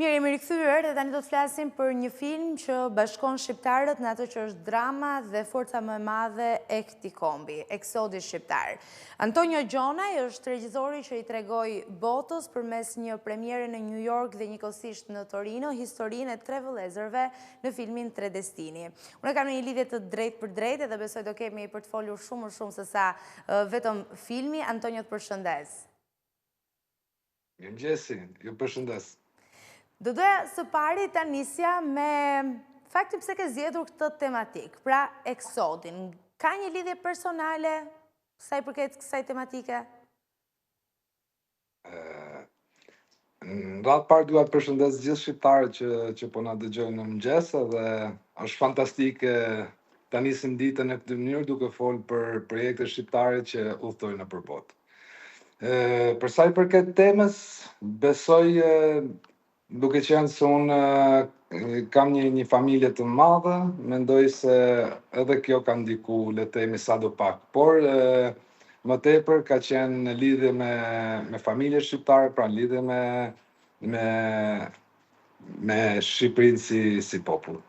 Mirë, jemi rikthyer dhe tani do të flasim për një film që bashkon shqiptarët në atë që është drama dhe forca më e madhe e këtij kombi, Eksodi shqiptar. Antonio Gjonaj është regjizori që i tregoi botës përmes një premiere në New York dhe njëkohësisht në Torino historinë e tre vëllezërve në filmin Tre Destini. Unë e kam në një lidhje të drejtpërdrejtë dhe besoj do kemi për të folur shumë më shumë sesa vetëm filmi. Antonio të përshëndes. Mirëmëngjesi, ju përshëndes. Do doja së pari ta nisja me faktin pse ke zgjedhur këtë tematikë, pra eksodin. Ka një lidhje personale sa i përket kësaj tematike? Në radhë parë dua të përshëndes gjithë shqiptarët që që po na dëgjojnë në mëngjes edhe është fantastike ta nisim ditën në këtë mënyrë duke folë për projekte shqiptare që udhëtojnë nëpër botë. Për sa i përket temës, besoj duke qenë se unë kam një një familje të madhe, mendoj se edhe kjo ka ndiku, le të themi sado pak, por më tepër ka qenë në lidhje me me familje shqiptare, pra në lidhje me me me Shqipërinë si si popull.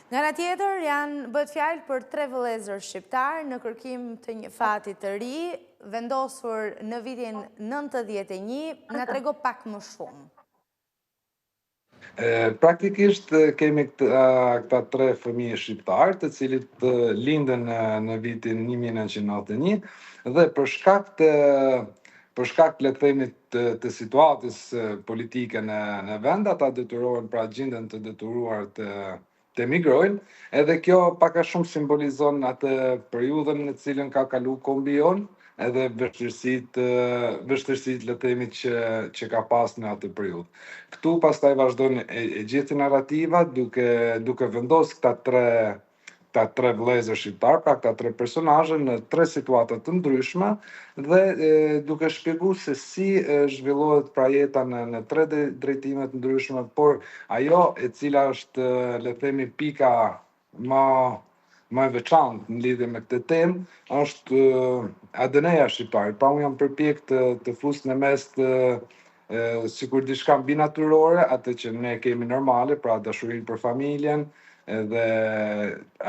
Nga ana tjetër janë bëhet fjalë për tre vëllezër shqiptarë në kërkim të një fati të ri, vendosur në vitin 91, na trego pak më shumë. Praktikisht kemi këta, këta tre fëmijë shqiptarë, të cilët lindën në, në vitin 1991 dhe për shkak të për shkak le të themi të, të situatës politike në në vend, ata detyrohen pra gjinden të detyruar të të emigrojnë, edhe kjo pak a shumë simbolizon atë periudhën në të cilën ka kalu kombi jonë, edhe vështirësitë vështirësitë le të themi që që ka pas në atë periudhë. Këtu pastaj vazhdon e, e gjithë narrativa duke duke vendos këta tre këta tre vëllezër shqiptar, pra këta tre personazhe në tre situata të ndryshme dhe e, duke shpjegu se si e, zhvillohet pra jeta në në tre drejtime të ndryshme, por ajo e cila është le të themi pika më më e veçantë në lidhje me këtë temë është ADN-ja shqiptare. Pra unë jam përpjek të të fus në mes të sikur diçka mbinatyrore, atë që ne kemi normale, pra dashurinë për familjen, edhe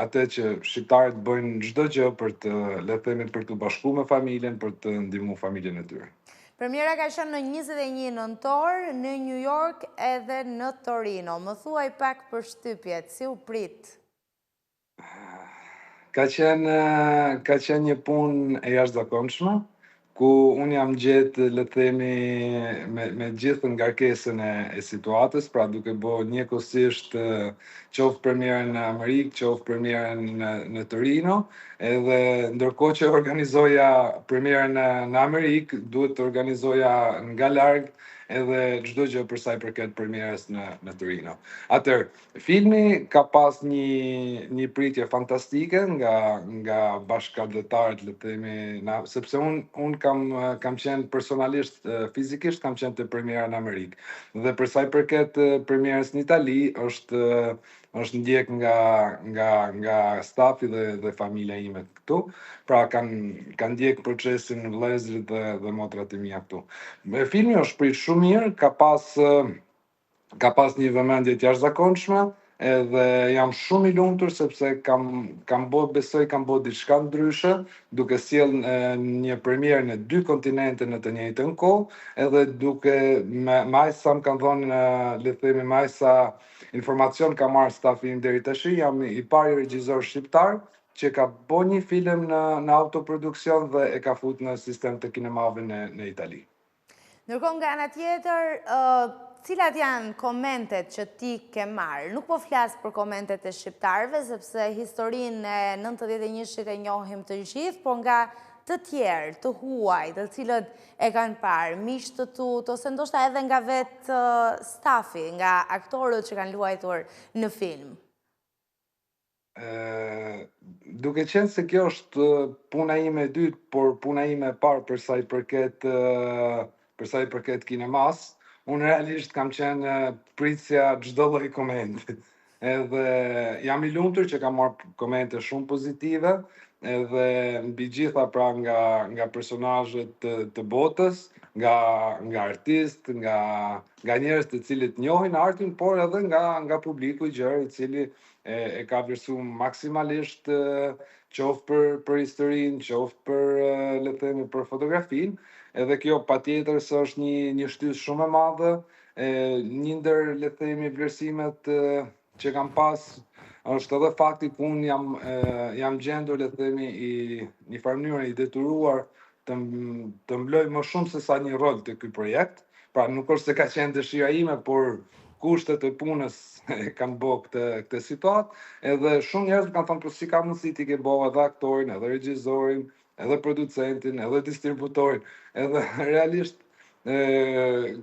atë që shqiptarët bëjnë çdo gjë për të, le të themi, për t'u bashku me familjen, për të ndihmu familjen e tyre. Premiera ka qenë në 21 nëntor në New York edhe në Torino. Më thuaj pak përshtypjet, si u prit? Ka qenë ka qenë një punë e jashtëzakonshme, ku unë jam gjetë, le të themi, me me gjithë ngarkesën e, e situatës, pra duke bo njëkohësisht qoftë premierën në Amerikë, qoftë premierën në, në Torino, edhe ndërkohë që organizoja premierën në, në Amerikë, duhet të organizoja nga larg edhe çdo gjë për sa i përket premierës në në Torino. Atëherë, Filmi ka pas një një pritje fantastike nga nga bashkatdhetarët, le të themi, na, sepse un un kam kam qenë personalisht fizikisht kam qenë te premiera në Amerikë. Dhe për sa i përket premierës në Itali, është është ndjek nga nga nga stafi dhe dhe familja ime këtu. Pra kanë kanë ndjek procesin vëllezërit dhe dhe motrat e mia këtu. Filmi është prit shumë mirë, ka pas ka pas një vëmendje të jashtëzakonshme edhe jam shumë i lumtur sepse kam kam bo besoj kam bo diçka ndryshe duke sjell një premierë në dy kontinente në të njëjtën kohë edhe duke me me aq sa më kanë dhënë le të themi me aq sa informacion ka marrë stafi im deri tash jam i pari regjisor shqiptar që ka bo një film në në autoproduksion dhe e ka fut në sistem të kinemave në në Itali. Ndërkohë nga ana tjetër, cilat janë komentet që ti ke marrë? Nuk po flas për komentet e shqiptarëve, sepse historinë e 91-shit e njohim të gjithë, por nga të tjerë, të huaj, të cilët e kanë parë, miq të tu, ose ndoshta edhe nga vetë stafi, nga aktorët që kanë luajtur në film. Duke qenë se kjo është puna ime e dytë, por puna ime e parë për sa i përket për sa i përket kinemas, unë realisht kam qenë pritësja çdo lloj komenti. Edhe jam i lumtur që kam marrë komente shumë pozitive, edhe mbi gjitha pra nga nga personazhe të, të botës, nga nga artistë, nga nga njerëz të cilët njohin artin, por edhe nga nga publiku i gjerë i cili e, e ka vlerësuar maksimalisht qoftë për për historinë, qoftë për le të themi për fotografinë, edhe kjo patjetër se është një një shtysë shumë e madhe, e një ndër le të themi vlerësimet që kam pas është edhe fakti ku unë jam jam gjendur le të themi i një farë mënyre i detyruar të të mbloj më shumë se sa një rol te ky projekt. Pra nuk është se ka qenë dëshira ime, por kushtet e punës e kanë bo këtë këtë situatë, edhe shumë njerëz më kanë thënë po si ka mundësi ti ke bo edhe aktorin, edhe regjisorin, edhe producentin, edhe distributorin, edhe realisht e,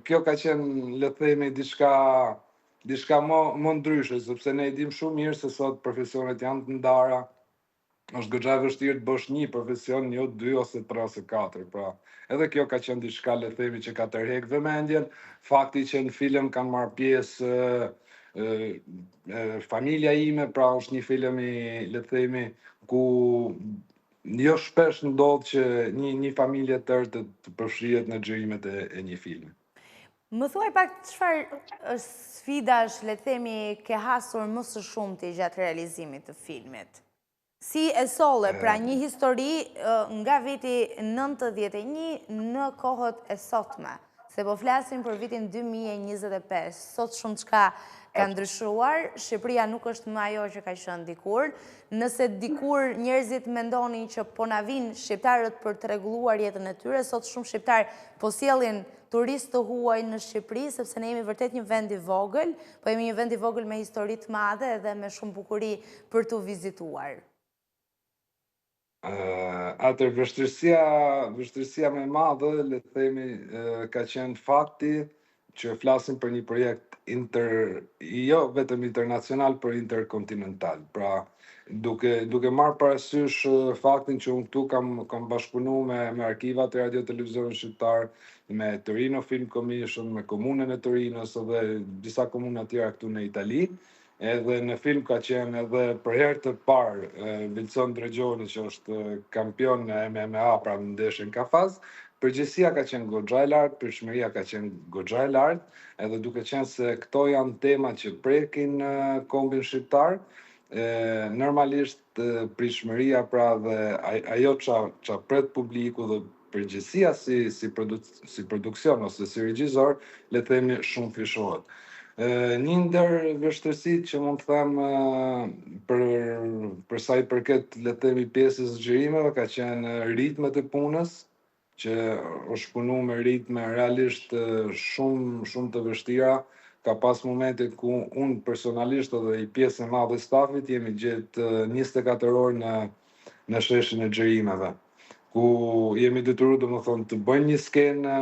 kjo ka qenë le të themi diçka diçka më më ndryshe, sepse ne e dimë shumë mirë se sot profesionet janë të ndara, është goxha e vështirë të bësh një profesion, jo dy ose tre ose katër. Pra, edhe kjo ka qenë diçka le të themi që ka tërhek vëmendjen, fakti që në film kanë marrë pjesë e, e, familja ime, pra është një film i le të themi ku jo shpesh ndodh që një një familje tërë të, të përfshihet në xhirimet e, e një filmi. Më thuaj pak çfarë sfidash, le të themi, ke hasur më së shumti gjatë realizimit të filmit? Si e solle, pra një histori nga viti 91 në kohët e sotme, se po flasim për vitin 2025, sot shumëçka ka ndryshuar, Shqipëria nuk është më ajo që ka qenë dikur, nëse dikur njerëzit mendonin që po na vijnë shqiptarët për të rregulluar jetën e tyre, sot shumë shqiptarë po sjellin turistë të huaj në Shqipëri, sepse ne jemi vërtet një vend i vogël, po jemi një vend i vogël me histori të madhe dhe me shumë bukuri për t'u vizituar. Atëherë, vështirësia, vështirësia më e madhe, le të themi, ka qenë fakti që flasim për një projekt inter, jo vetëm internacional, por interkontinental. Pra, duke duke marrë parasysh faktin që unë këtu kam kam bashkëpunu me me arkivat e Radio Televizionit Shqiptar, me Torino Film Commission, me komunën e Torinos dhe disa komuna tjera këtu në Itali. Edhe në film ka qenë edhe për herë të parë Vilson Ndregjoni që është kampion në MMA, pra në ndeshjen kafaz. Përgjegjësia ka qenë goxha e lartë, pritshmëria ka qenë goxha e lartë, edhe duke qenë se këto janë tema që prekin kombin shqiptar, e, normalisht pritshmëria pra dhe ajo ça ça pret publiku dhe përgjegjësia si si produ si produksion ose si regjisor, le të themi shumëfishohet. Ë një ndër vështirësitë që mund të them për për sa i përket le të themi pjesës së xhirimeve ka qenë ritmet e punës, që është punu me ritme realisht shumë shumë të vështira. Ka pas momente ku unë personalisht edhe një pjesë e madhe e stafit jemi gjetë 24 orë në në sheshin e xhirimeve, ku jemi detyru domethënë të bëjmë një skenë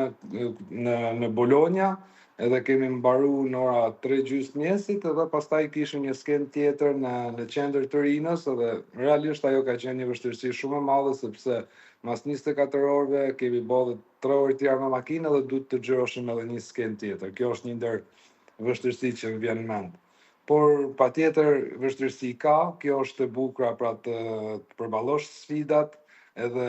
në në Bologna, edhe kemi mbaru në ora 3 gjysmë mëngjesit edhe pastaj kishim një skenë tjetër në në qendër të Torinos edhe realisht ajo ka qenë një vështirësi shumë e madhe sepse mas 24 orëve kemi bo dhe 3 orë tjera me makinë edhe duhet të xhiroshim edhe një skenë tjetër. Kjo është një ndër vështirësitë që më vjen në mend. Por patjetër vështirësi ka, kjo është e bukura pra të, të përballosh sfidat edhe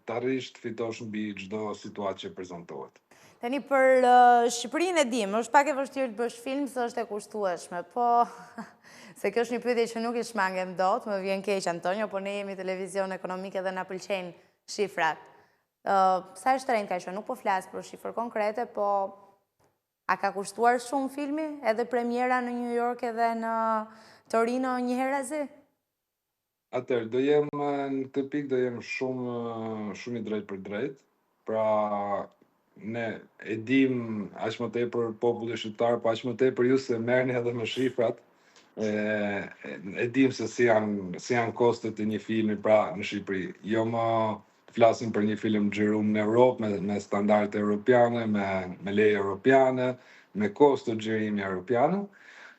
të arrish të fitosh mbi çdo situatë që prezantohet. Tani për Shqipërinë e dim, është pak e vështirë të bësh film se është e kushtueshme, po se kjo është një pyetje që nuk i shmangem dot, më vjen keq Antonio, po ne jemi televizion ekonomik edhe na pëlqejnë shifrat. Sa e shtrenjtë ka qenë, nuk po flas për shifër konkrete, po A ka kushtuar shumë filmi, edhe premiera në New York edhe në Torino njëherazi? Atëherë, do jem në këtë pikë do jem shumë shumë i drejtpërdrejtë. Pra, ne e dim aq më tepër populli shqiptar, po aq më tepër ju se merreni edhe me shifrat. E, e dim se si janë si janë kostot e një filmi pra në Shqipëri. Jo më Të flasim për një film xhirum në Europë me me standarde europiane, me me leje europiane, me kosto xhirimi europiane,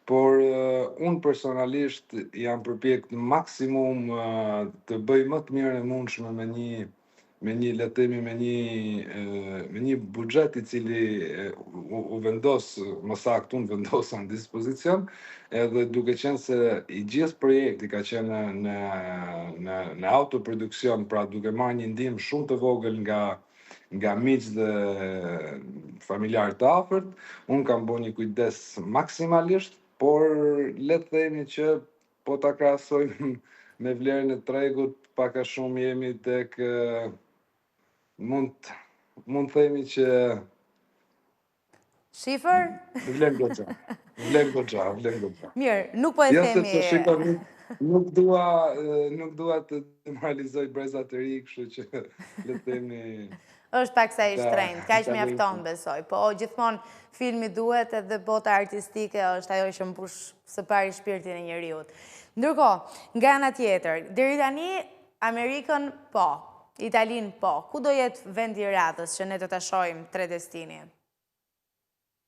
por unë personalisht jam përpjek në maksimum të bëj më të mirën e mundshme me një me një le të themi me një me një buxhet i cili u, u vendos më saktë unë vendosa në dispozicion edhe duke qenë se i gjithë projekti ka qenë në në në autoproduksion, pra duke marrë një ndihmë shumë të vogël nga nga miq dhe familjarë të afërt. Unë kam bo një kujdes maksimalisht, por le të themi që po ta krahasojmë me vlerën e tregut, pak a shumë jemi tek mund mund të themi që Shifër? Vlen goxha. Vlen goxha, vlen goxha. Mirë, nuk po e jo, themi. Jo, shiko, nuk, nuk dua nuk dua të demoralizoj breza të ri, kështu që le të themi Është pak sa i shtrenjtë, kaq mjafton besoj. Po gjithmonë filmi duhet edhe bota artistike është ajo që mbush së pari shpirtin e njeriut. Ndërkohë, nga ana tjetër, deri tani Amerikën po, Italinë po. Ku do jetë vendi i radhës që ne do ta shohim Tre Destini?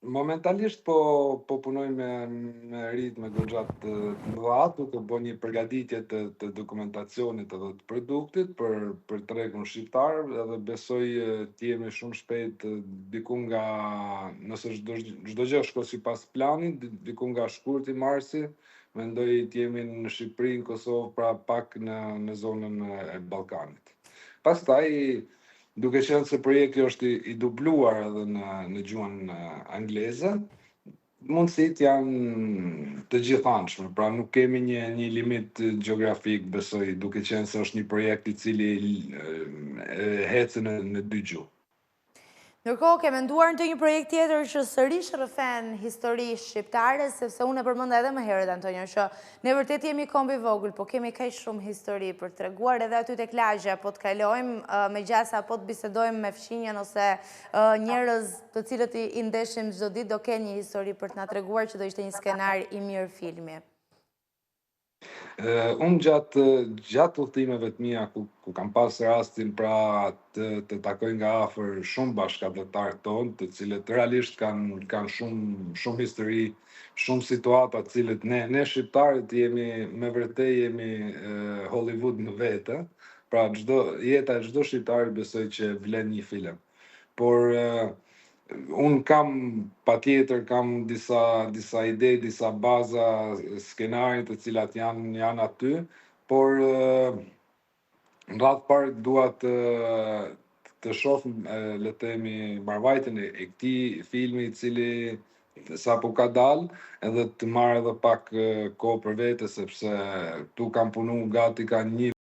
Momentalisht po po punoj me me ritme goxha të mëdha, duke bërë një përgatitje të të dokumentacionit edhe të produktit për për tregun shqiptar edhe besoj të jemi shumë shpejt diku nga nëse çdo çdo gjë shkon sipas planit, diku nga shkurti marsi, mendoj të jemi në Shqipëri, në Kosovë, pra pak në në zonën e Ballkanit. Pastaj Duke qenë se projekti është i, i dubluar edhe në në gjuhën angleze, mundësitë janë të gjithanshme, pra nuk kemi një një limit gjeografik, besoj, duke qenë se është një projekt i cili ecën në në dy gjuhë. Ndërkohë, ke menduar ndonjë projekt tjetër që sërish rrëfen histori shqiptare, sepse unë e përmenda edhe më herët, Antonio, që ne vërtet jemi komb i vogël, po kemi kaq shumë histori për të treguar edhe aty tek lagja, po të kalojmë me gjasa, po të bisedojmë me fqinjën ose njerëz të cilët i ndeshim çdo ditë, do kenë një histori për të na treguar që do ishte një skenar i mirë filmi. Unë gjatë gjatë udhëtimeve të mia ku ku kam pas rastin pra të të takoj nga afër shumë bashkatdhetarë tonë, të cilët realisht kanë kanë shumë shumë histori, shumë situata të cilët ne ne shqiptarët jemi me vërtet jemi Hollywood në vete, pra çdo jeta e çdo shqiptari besoj që vlen një film. Por unë kam patjetër kam disa disa ide, disa baza skenari të cilat janë janë aty, por në radhë të parë dua të të shoh le të themi mbarëvajtjen e, e këtij filmi i cili sapo ka dalë edhe të marr edhe pak kohë për vete sepse këtu kam punu gati ka një.